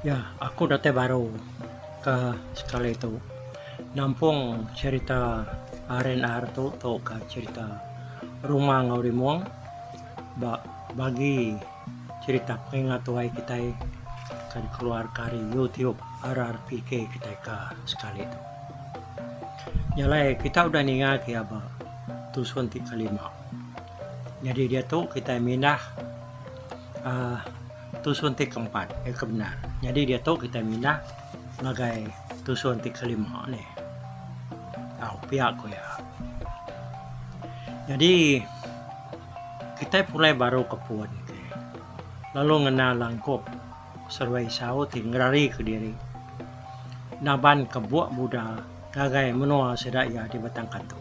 Ya, aku datai baru ke sekali tu nampung cherita RNR tu tauka cherita Ruma enggau Rimong ba bagi cherita pengingat tuai kitai ke dikeluarka ari YouTube RRPK kitai ke sekali tu. Nya alai kita udah ninga ke iya ba tusun ti kelima. Nyadi diatu kitai mindah uhh tusun ti keempat iya ke bendar. Nyadi diatu kitai mindah ngagai tusun ti kelima nih. Au pia ku iya. Nyadi kitai pulai baru ke pun ti lalu ngena langkup seruai isau ti ngerari kediri naban ke buk muda ngagai menua sida iya di Batang Kantu.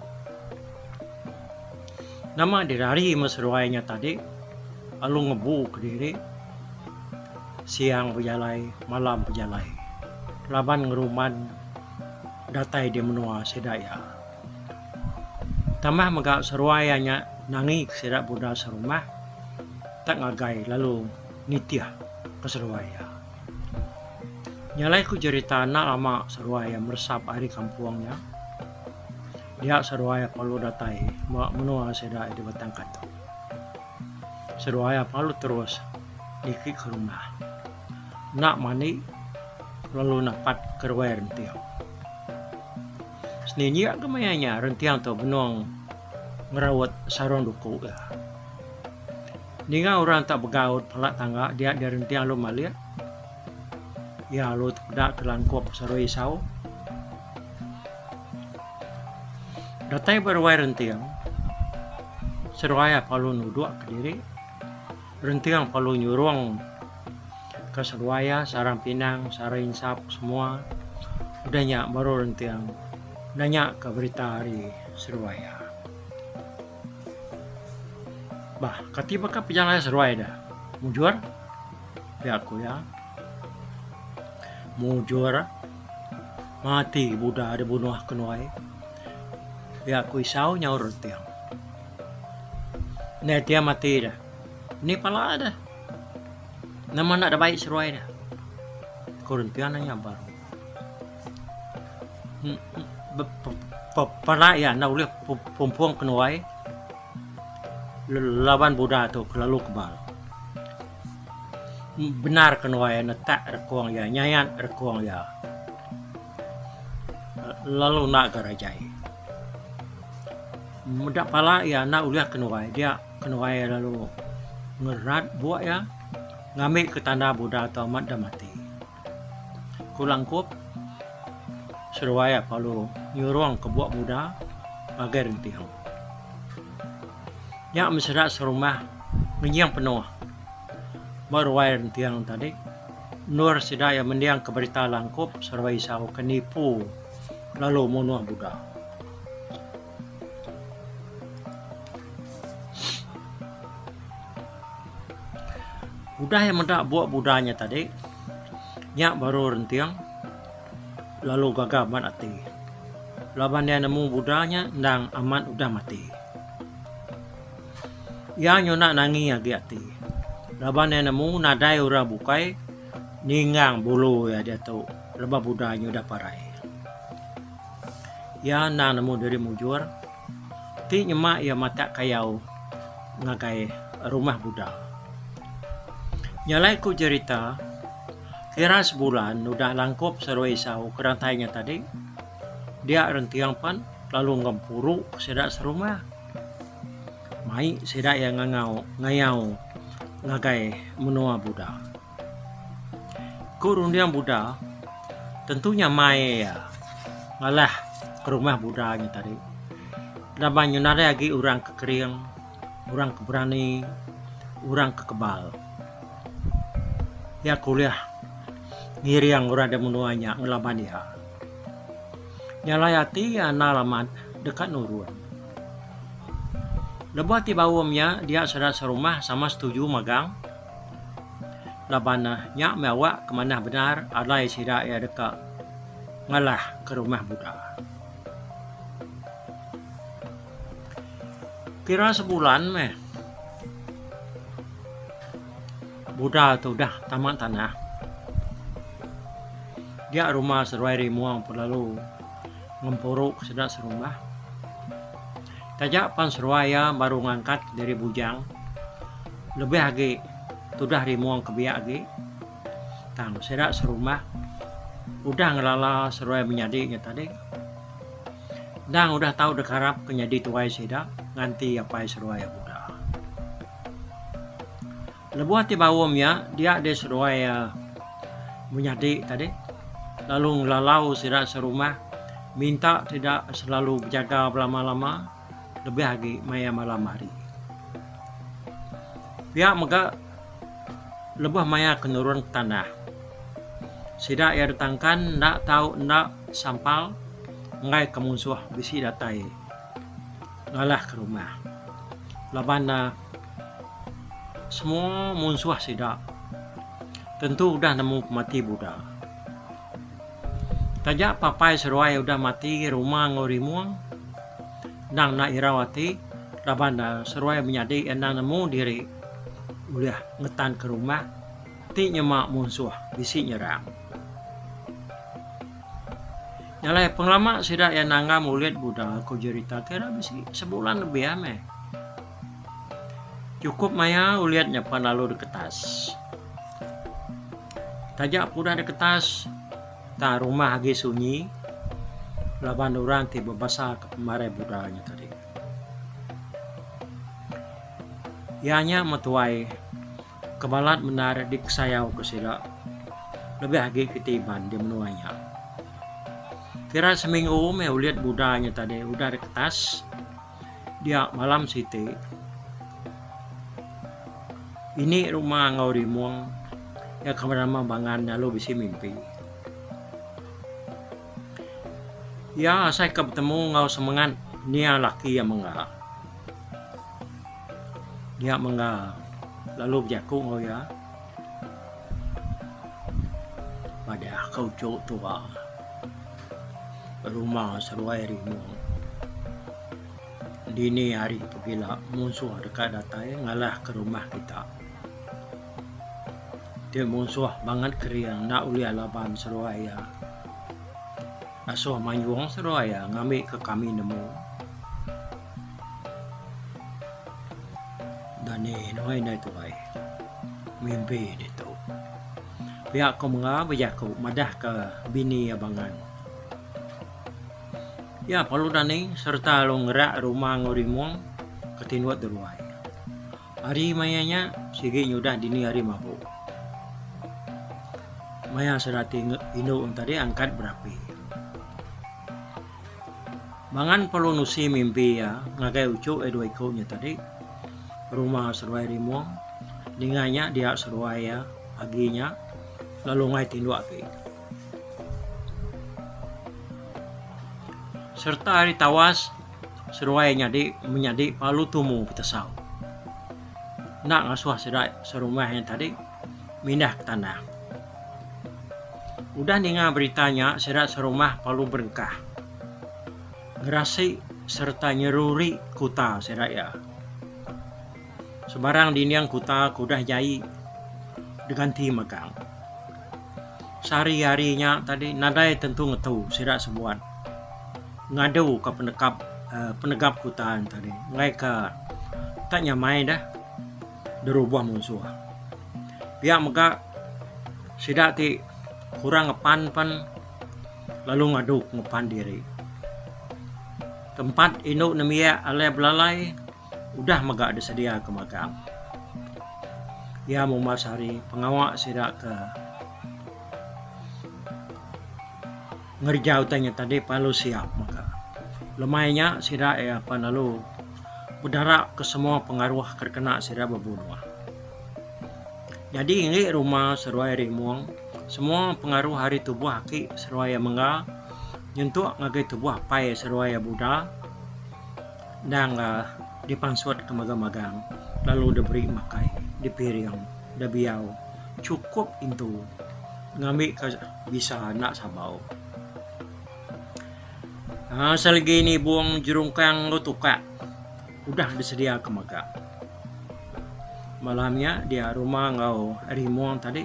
Nama dirari meh seduai nya tadi lalu ngebu kediri siang bejalai malam bejalai laban ngerumban datai di menua sida iya. Tambah mega seduai iya nya nangi ke sida Buda serumah tak ngagai lalu nitih ke seduai iya. Nya alai ku jerita enda lama seduai iya meresap ari kampung nya. Dia seduai perlu datai ba menua sida di Batang Katu. Seduai perlu terus niki ke rumah. Enda mandi lalu napat ke ruai renting. Seninjik ke maya nya renting tu benung ngeraut sarung duku iya. Ninga orang tak begaut pala tangga dia dia renting lalu malik. Iya lalu tepeda ke langkup sarung isau. Datai ba ruai renting, seruai perlu nuduk kediri. Renting perlu nyurung ke seduai iya sarang pinang, sarang insap semua. Udah nya baru renting nanya ka berita ari seduai iya. Bah, kati baka pejalai seduai da? Mujur? Pia ku iya. Mujur. Mati Buddha dibunuh kenuai. Pia ku Isau nyaur Renting. Ndai tia mati dah. Ni pala dah. Nama enda da bai seruai dah. Ku Renting nanya baru. Pala iya enda ulih pumpung kenuai laban Buddha tu kelalu kebal. Bendar kenuai netak rekung iya nyayat rekung iya lalu enda ga rajai. Meda pala iya enda ulih kenuai dia kenuai lalu ngerat buk iya ngambi ke tanda Buddha tu amat da mati. Ku Langkup seduai lalu nyurung ke buk Buddha ngagai Renting. Nya meseda serumah ngenying penuh ba ruai renting tadi endur sida iya mending ke berita langkup seruai isau ke nipu lalu munuh Buda. Udah iya meda buk Buda nya tadi nya baru renting lalu gaga amat ati laban iya nemu Buda nya endang amat udah mati. Iya nyuna nangi agi ati laban iya nemu nadai orang bukai ninggang bulu iya diatu lebuh buda nya udah parai. Iya endang nemu diri mujur ti nyema iya matak kayau ngagai rumah buda. Nya alai ku jerita kira sebulan udah langkup seruai isau ke rantai nya tadi dia renting pen lalu ngempuru sida serumah. Mai sida iya ngangau ngayau ngagai menua Buddha. Ku runding Buddha, tentu nyamai iya ngalah ke rumah Buddha nya tadi laban nya nadai agi orang ke kering, orang ke berani, orang ke kebal. Iya ke ulih ngiring orang da menua nya ngelaban iya. Nya alai ati iya andal amat deka nurun. Lebuh ti baum nya dia sida serumah sama setuju magang laban nya meh awak ke manah bendar alai sida iya deka ngalah ke rumah Buda. Kira sebulan meh Buda tu udah tama tanah. Dia rumah seruai Rimong pelalu ngempuru ke sida serumah. Taja pan seruai iya baru ngangkat diri bujang lebih agi tudah Rimong ke biak agi tang sida serumah udah ngelala seruai menyadi nya tadi. Endang udah tau dikarap ke nyadi tuai sida nganti apai seruai iya buda. Lebuh ti baum nya dia deh seduai iya menyadi tadi lalu ngelalau sida serumah minta sida selalu bejaga belama-lama lebih agi maya malam hari. Pia mega lebuh maya ke nurun ke tanah sida iya ditangkan enda tau enda sampal enggai ke munsuh bisi datai ngalah ke rumah laban ne Semua munsuh sida tentu udah nemu pemati Buddha. Taja papai seruai udah mati ruma enggau rimung endang enda irau ati laban seruai menyadi endang nemu diri ulih ngetanka rumah ti nyema munsuh bisi nyerang. Nya alai pengelama sida iya nanggam ulit Buddha ku jerita kira bisi sebulan lebih meh. Chukup maya ulit nya pan lalu diketas. Taja pun udah diketas tang rumah agi sunyi laban orang ti bebasa ke pemarai Buddha nya tadi. Iya nya metuai ke balat bendar dikesayau ke sida lebih agi kiti Iban di menua nya. Kira seminggu meh ulit Buddha nya tadi udah diketas. Dia malam siti ini rumah enggau rimong iya ke benama Bangan lalu bisi mimpi. Iya asai ke betemu enggau semengat nia laki iya mengga. Dia mengga lalu bejaku enggau iya madah ke uchu tua. Rumah seruai rimong. Dini hari pegila munsuh deka datai ngalahka rumah kita. Ti munsuh bangat kering enda ulih laban seruai iya. Asuh manjung seruai iya ngambika kami nemu. Dani nuai indai tuai mimpi ditu. Pia ko menga bejaku madah ka bini iya bangan. Iya perlu dani sereta lalu ngerak rumah enggau rimong ke tinduk deruai. Hari maya nya sigi nyudah dini hari mabuk. Maya sida ti indu tadi angkat berapi. Bangan perlu nusi mimpi iya ngagai uchu iya dua iku nya tadi. Rumah seduai rimong ninga nya dia seduai iya pagi nya lalu enggai tinduk agi. Sereta ari tawas seduai nyadi menyadi perlu tumu betesau. Enda ngasuh sida serumah nya tadi mindah ke tanah. Udah ninga berita nya sida serumah perlu berengkah ngerasi sereta nyeruri kuta sida iya. Sebarang dinding kuta ke udah jai diganti megang. Sehari-hari nya tadi nadai tentu ngetu sida sebuat ngadu ka penekap uhh penegap kuta nya tadi enggai ka tak nyamai deh derubah munsuh. Pia mega sida ti kurang ngepan pen lalu ngadu ngepan diri. Tempat indu nembiak alai belalai. Udah mega disediaka magang. Iya mumba sehari pengawa sida ke ngereja utai nya tadi perlu siap mega. Lemai nya sida iya pan lalu bedara ke semua pengaruh ke dikena sida bebunuh. Nyadi enggi rumah seruai Rimong semua pengaruh ari tubuh aki seruai iya mengga nyentuk ngagai tubuh apai seruai iya Buda. Endang dipansut ke magang-magang lalu diberi makai, dipiring, dibiau chukup intu ngambika bisa enda sabau. Aaa selegi nibung jerungkang enggau tukak udah disediaka mega. Malam nya dia rumah enggau rimung tadi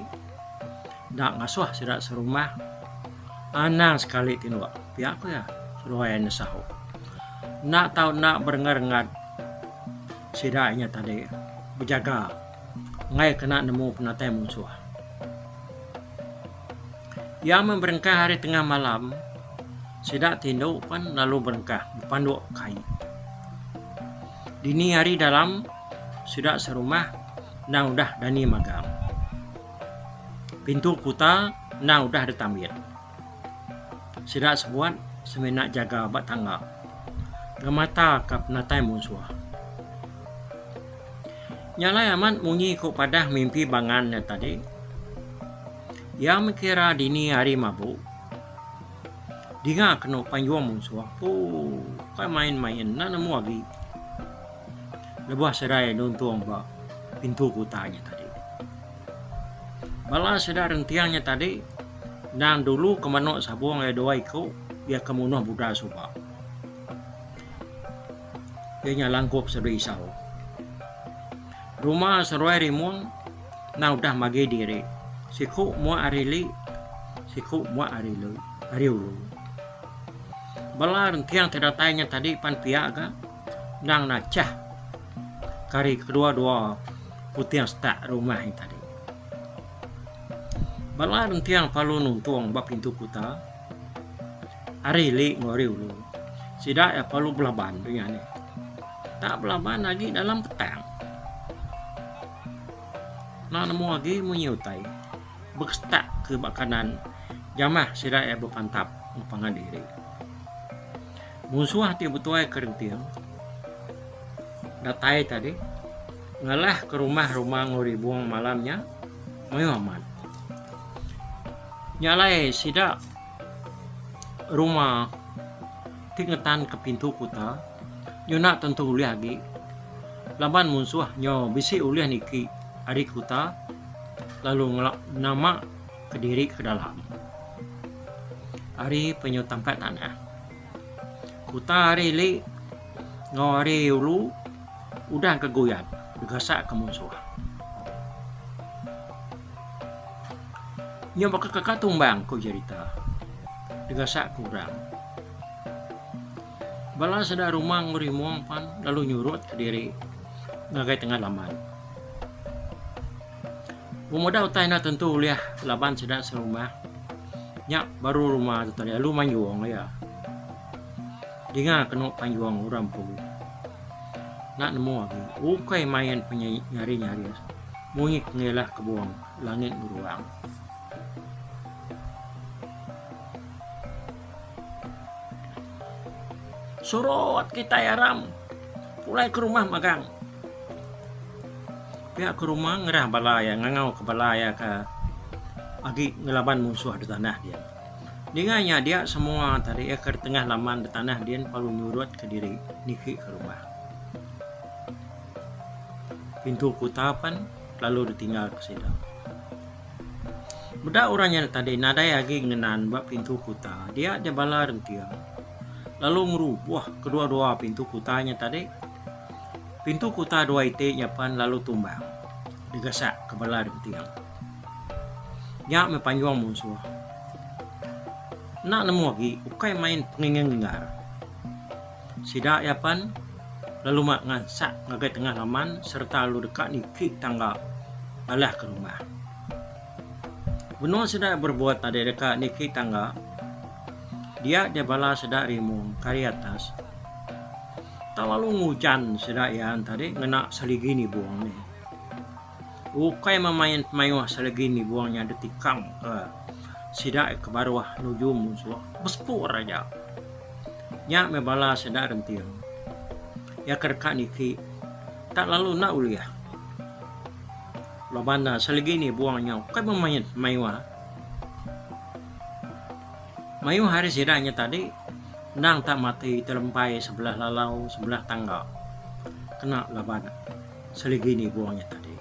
enda ngasuh sida serumah. Anang sekali tinduk, pia ku iya seduai nesau. Enda tau enda berenggat-renggat sida inya tadi bejaga enggai kena nemu penatai munsuh. Iya meh berengkah ari tengah malam sida tindu pan lalu berengkah bepanduk kai. Dini hari dalam sida serumah endang udah dani magang. Pintu kuta endang udah ditambit. Sida sebuat semina jaga ba tangga ngemataka penatai munsuh. Nya alai amat munyi ku padah mimpi bangan nya tadi. Iya mekira dini hari mabuk. Dinga kenu panjung munsuh puu kai main-main enda nemu agi. Lebuh serai nuntung ba pintu kuta nya tadi. Bala sida rentiang nya tadi endang dulu ke manuk sabung iya dua iku iya ke munuh Buddha suba. Iya nya Langkup Seduai Isau. Ruma seruai Rimong endang udah magi diri siku muak ari ili siku muak ari lu ari ulu. Bala rentiang ti datai nya tadi pan pia ga endang nachah ke ari kedua-dua puting setak rumah nya tadi. Bala rentiang perlu nuntung ba pintu kuta ari ili enggau ari ulu. Sida iya perlu belaban dunya nih. Tak belaban agi dalam petang. Enda nemu agi munyi utai bekesetak ke ba kanan jamah sida iya bepantap enggau pangan diri. Munsuh ti betuai ke renting datai tadi ngalah ke rumah rumah enggau ribung malam nya mayuh amat. Nya alai sida rumah ti ngetanka pintu kuta nyuna tentu ulih agi laban munsuh nyau bisi ulih niki ari kuta lalu nama kediri ke dalam ari penyu tampak tanah. Kuta ari ili enggau ari ulu udah geguyat digasak ke munsuh. Nyau baka kaka tumbang ku jerita digasak ke orang. Bala sida rumah enggau rimong pan lalu nyurut kediri ngagai tengah laman. Pemeda utai enda tentu ulih laban sida serumah nya baru rumah tu tadi lalu manjung iya. Dinga kenu panjung orang empu. Enda nemu agi ukai main penyari-nyaris munyi pengilah kebung langit beruang. Surut kitai aram pulai ke rumah magang. Pia ke rumah ngerah bala iya ngangau ke bala iya ke agi ngelaban munsuh da tanah din. Ninga nya dia semua tadi iya ke tengah laman da tanah din lalu nyurut ke diri niki ke rumah. Pintu kuta pan lalu ditinggal ke sida. Meda orang nya tadi nadai agi ngenan ba pintu kuta dia deh bala renting lalu ngerubuh kedua-dua pintu kuta nya tadi. Pintu kuta dua iti nya pan lalu tumbang digasak ke bala renting. Nya meh panjung munsuh. Enda nemu agi ukai main penginggar-inggar. Sida iya pan lalu ngansak ngagai tengah laman sereta lalu deka niki tangga alah ke rumah. Benung sida berebut tadi deka niki tangga dia deh bala sida rimung ke ari atas. Tang lalu ngujan sida iya tadi ngena seligi nibung nih. Ukai memain pemayuh seligi nibung nya ditikang ke sida ke baruh nuju munsuh besepur aja. Nya meh bala sida renting. Iya ke deka niki tak lalu enda ulih. Laban seligi nibung nya ukai memain pemayuh. Mayuh ari sida nya tadi endang tak mati telempai sebelah lalau sebelah tangga kena laban seligi nibung nya tadi.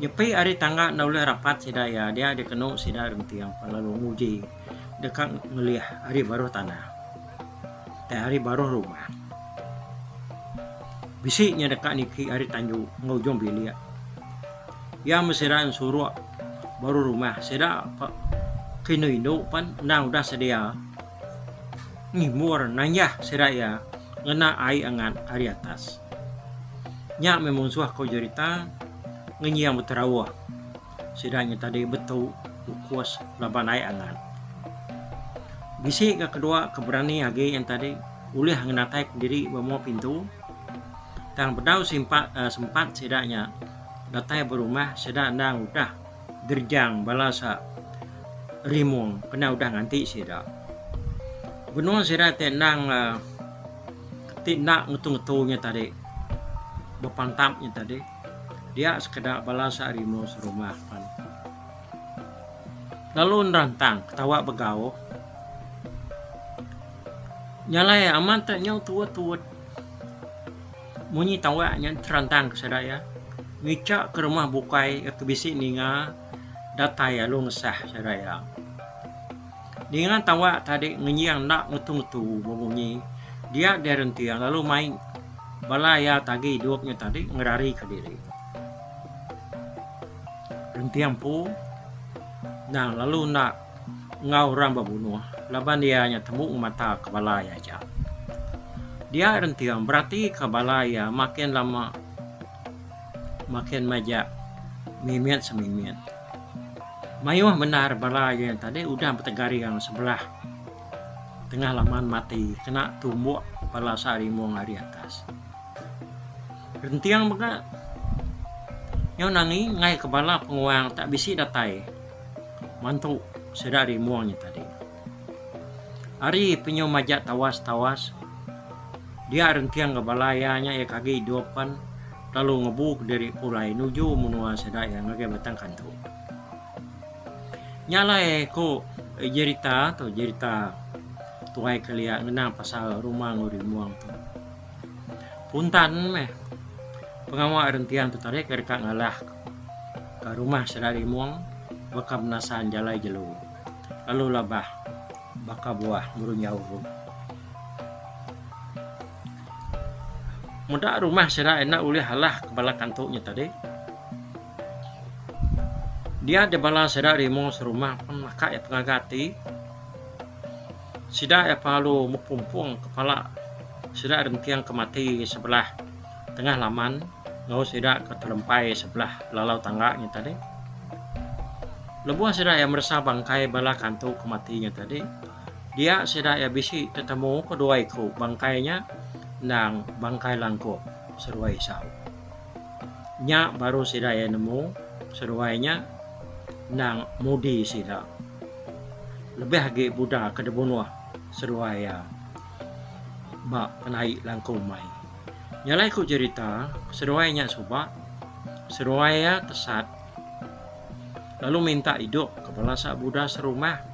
Nyepi ari tangga enda ulih rapat sida iya dia dikenu sida renting lalu nguji deka ngelih ari baruh tanah tai ari baruh rumah. Bisi nya deka niki ari tanju enggau ujung bilik. Iya meh sida ensuruk baruh rumah sida. Ke indu-indu pan endang udah sedia ngimbur nanjah sida iya ngena ai angat ari atas. Nya meh munsuh ko jerita ngenying beterauh sida nya tadi betu ukus laban ai angat. Bisi ga kedua ke berani agi nya tadi ulih ngenatai kediri ba mua pintu tang bedau simpat sempat sida nya datai ba rumah sida endang udah Gerjang bala sa Rimong kena udah nganti sida. Benung sida ti endang ti enda ngetu-ngetu nya tadi bepantap nya tadi dia sekeda bala sa Rimong serumah pan lalu nerantang ketawa begau. Nya alai amat te nyau tuut-tuut. Munyi tawak nya terantang ke sida iya ngicha ke rumah bukai ke bisi ninga datai alu ngesah sida iya. Ninga tawak tadi ngenying enda ngetu-ngetu bemunyi dia deh renting lalu mai bala iya tagi idup nya tadi ngerari ke diri. Renting empu endang lalu enda enggau orang bebunuh laban iya nya tembu ngemata ke bala iya aja. Dia renting beratika bala iya makin lama makin majak mimit semimit. Mayuh bendar bala iya tadi udah betegaring sebelah tengah laman mati kena tumbuk bala sa rimung ari atas. Renting mega nyau nangi ngaika bala penguang tak bisi datai mantu sida rimung nya tadi. Ari penyu majak tawas-tawas dia renting ga bala iya nya iya ke agi idup pan lalu ngebu kediri pulai nuju menua sida iya ngagai Batang Kantu. Nya alai ku jerita tu jerita tuai kelia ngenang pasal rumah enggau rimung tu. Puntan meh pengawa rentian tu tadi ke deka ngalah ka rumah sida rimung baka menasan jalai jelu lalu labah baka buah merunjau. Meda rumah sida enda ulih alah ke bala kantu nya tadi. Dia deh bala sida rimung serumah pun naka iya pengaga ati. Sida iya pelalu bepumpung kepala sida renting ke mati sebelah tengah laman enggau sida ke telempai sebelah lalau tangga nya tadi. Lebuh sida iya meresa bangkai bala kantu ke mati nya tadi, dia sida iya bisi tetemu ke dua iku bangkai nya endang bangkai langkup seduai isau. Nya baru sida iya nemu seduai nya endang mudi sida. Lebih agi Buddha ke dibunuh seduai iya ba penaik langku umai. Nya alai ku jerita seduai nya suba seduai iya tesat lalu minta idup ke bala sa Buddha serumah.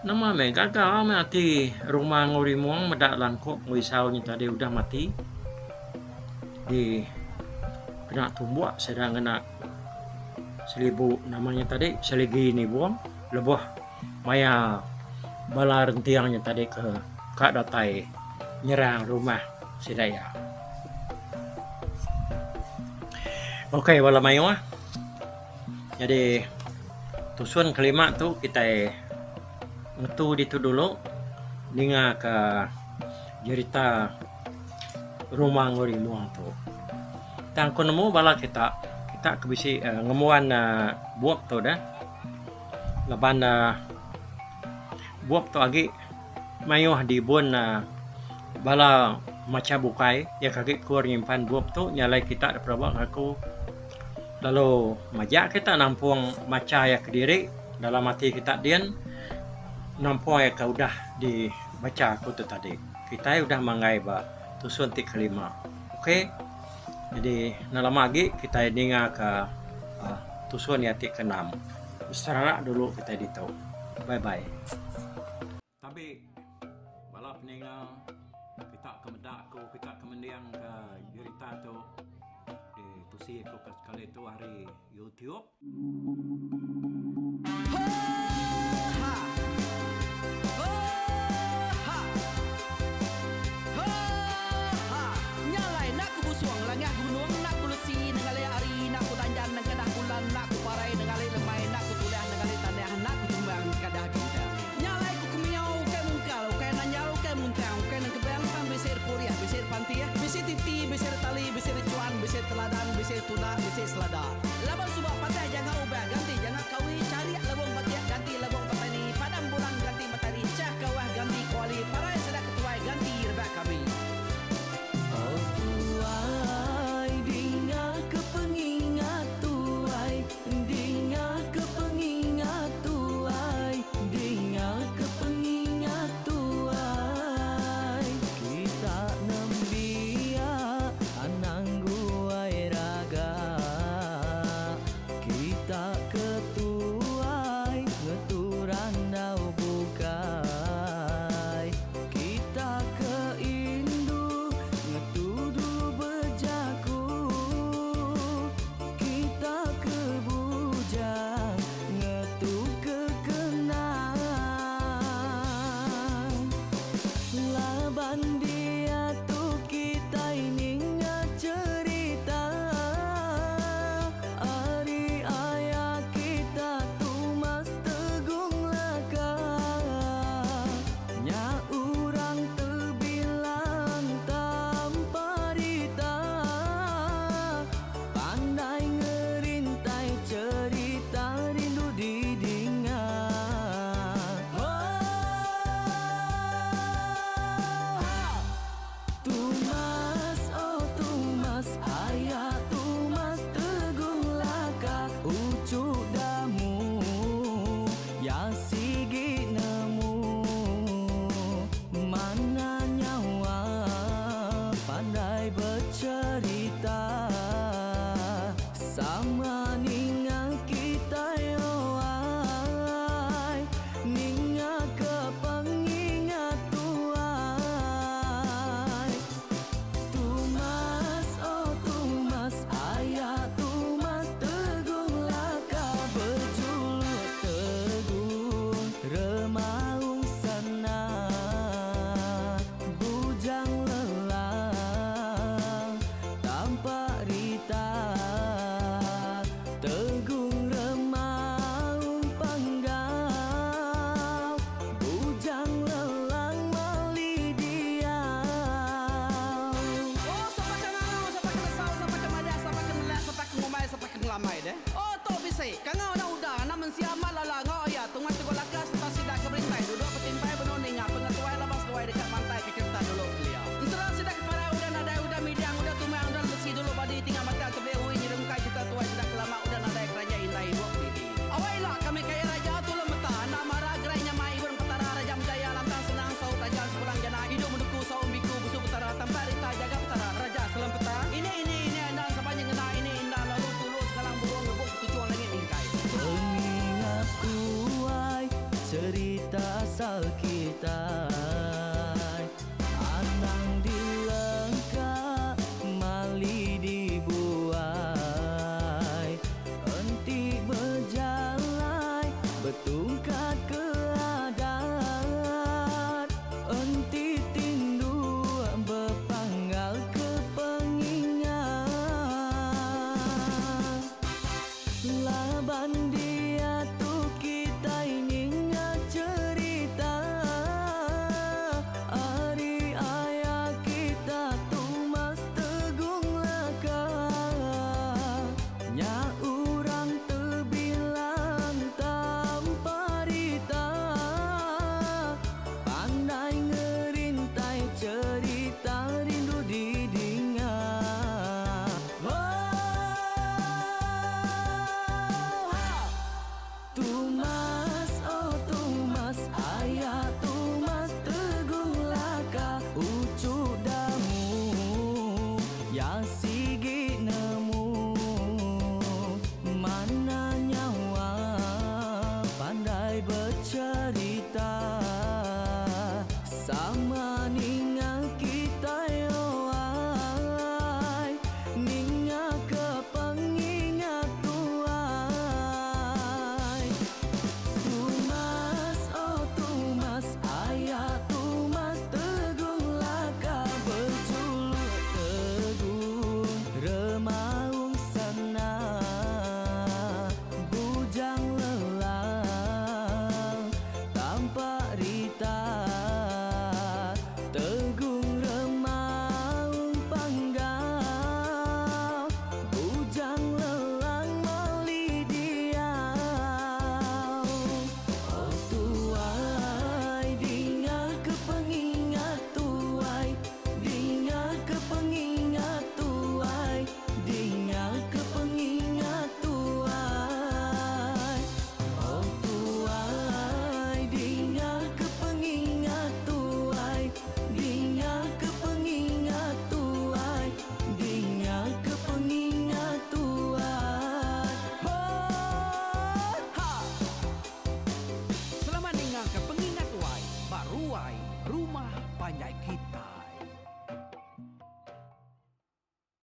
Nama meh gaga meh ati Ruma enggau Rimong meda Langkup enggau Isau nya tadi udah mati di kena tumbuk sida ngena seribu nama nya tadi seligi nibung lebuh maya bala renting nya tadi ke ka datai nyerang rumah sida iya. Okay bala mayuh. Nyadi tusun kelima tu kitai ngetu ditu dulu ninga ka jerita Ruma enggau Rimong tu. Tang ku nemu bala kita, kita ke bisi ngembuan bup tu deh laban bup tu agi mayuh dibun bala macha bukai iya ke agi kur nyimpan bup tu nya alai kita dipelaba ngaku. Lalu majak kita nampung macha iya kediri dalam ati kita din nampung iya ke udah dibacha aku tu tadi. Kitai udah manggai ba tusun ti kelima. Ok jadi enda lama agi kitai ninga ka uhh tusun iya ti keenam. Beserara dulu kitai ditu. Bye bye. Tabi bala peninga kita ke meda aku kita ke mending ka jerita tu di tusi aku ke sekali tu ari YouTube.